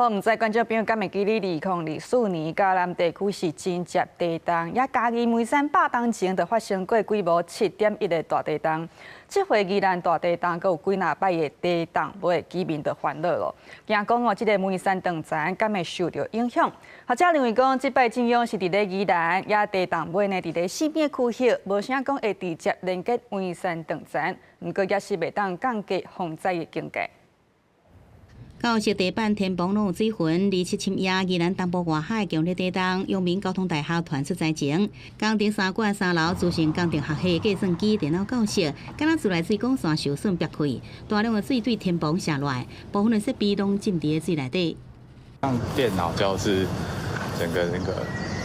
好，毋知觀眾朋友敢會記得2024年嘉南地區是真濟地動，也嘉義梅山100冬前就發生過規模7.1的大地動。這回宜蘭大地動，閣有幾若擺的地動，尾居民就煩惱咯。驚講哦，這个梅山斷層敢會受著影響？學者認為講，這擺震央是佇咧宜蘭，也地動尾呢佇咧四邊區域，無啥講會直接連結梅山斷層，毋過也是袂當降低防災的警戒。到石地板天棚攏有水痕，27深夜宜蘭東部外海強烈地動，陽明交通大學傳出災情。工程三館三樓資訊工程學系計算機電腦教室，敢若自來水管線受損煏開，大量的水對天棚瀉落來，部分的設備攏浸佇水內底。像電腦教室整個那個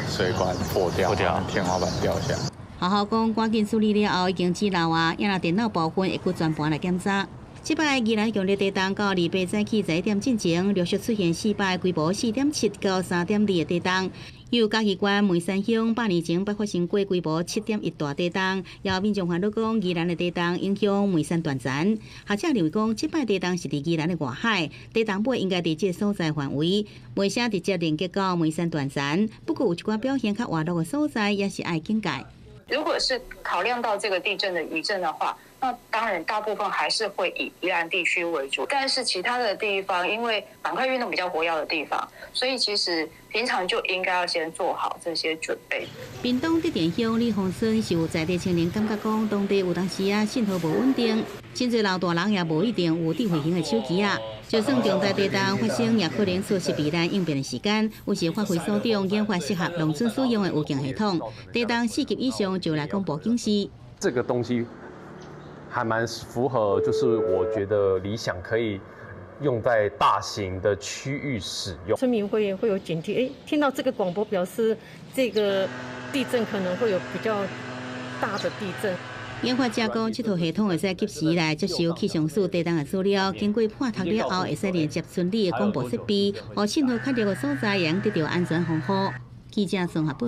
水管破掉，天花板掉下。學校講趕緊處理了後已經止漏啊，也若電腦部分會閣全盤來檢查。這擺宜蘭強烈地動到禮拜早起11點進前，陸續出現四擺規模4.7到3.2的地動。有嘉義縣梅山鄉100年前捌發生過規模7.1大地動，也有民眾煩惱講宜蘭的地動影響梅山斷層。學者認為講，這擺地動是佇宜蘭的外海，地動尾應該佇這个所在範圍，袂啥直接連結到梅山斷層。不過有一寡表現較活絡的所在，也是愛警戒。如果是考量到這個地震的餘震的話，那當然大部分還是會以宜蘭地區為主，但是其他的地方因為板塊運動比較活躍的地方，所以其實平常就應該要先做好這些準備。屏東竹田鄉里峰村是有在地青年感覺講，當地有當時啊信號無穩定，真濟老大人也無一定有智慧型的手機啊。就算重大地動發生，也可能錯失避難應變的時間。有時發揮所長研發適合農村使用的預警系統，地動四級以上就來廣播警示。這個東西還蠻符合，就是我覺得理想可以用在大型的區域使用。村民會有警惕，聽到這個廣播表示這個地震可能會有比較大的地震。研發者講，這套系統會使及時來接收氣象署地動的資料，經過判讀了後，會使連接村里的廣播設備，予信號較弱的所在，會得著安全防護。記者綜合報。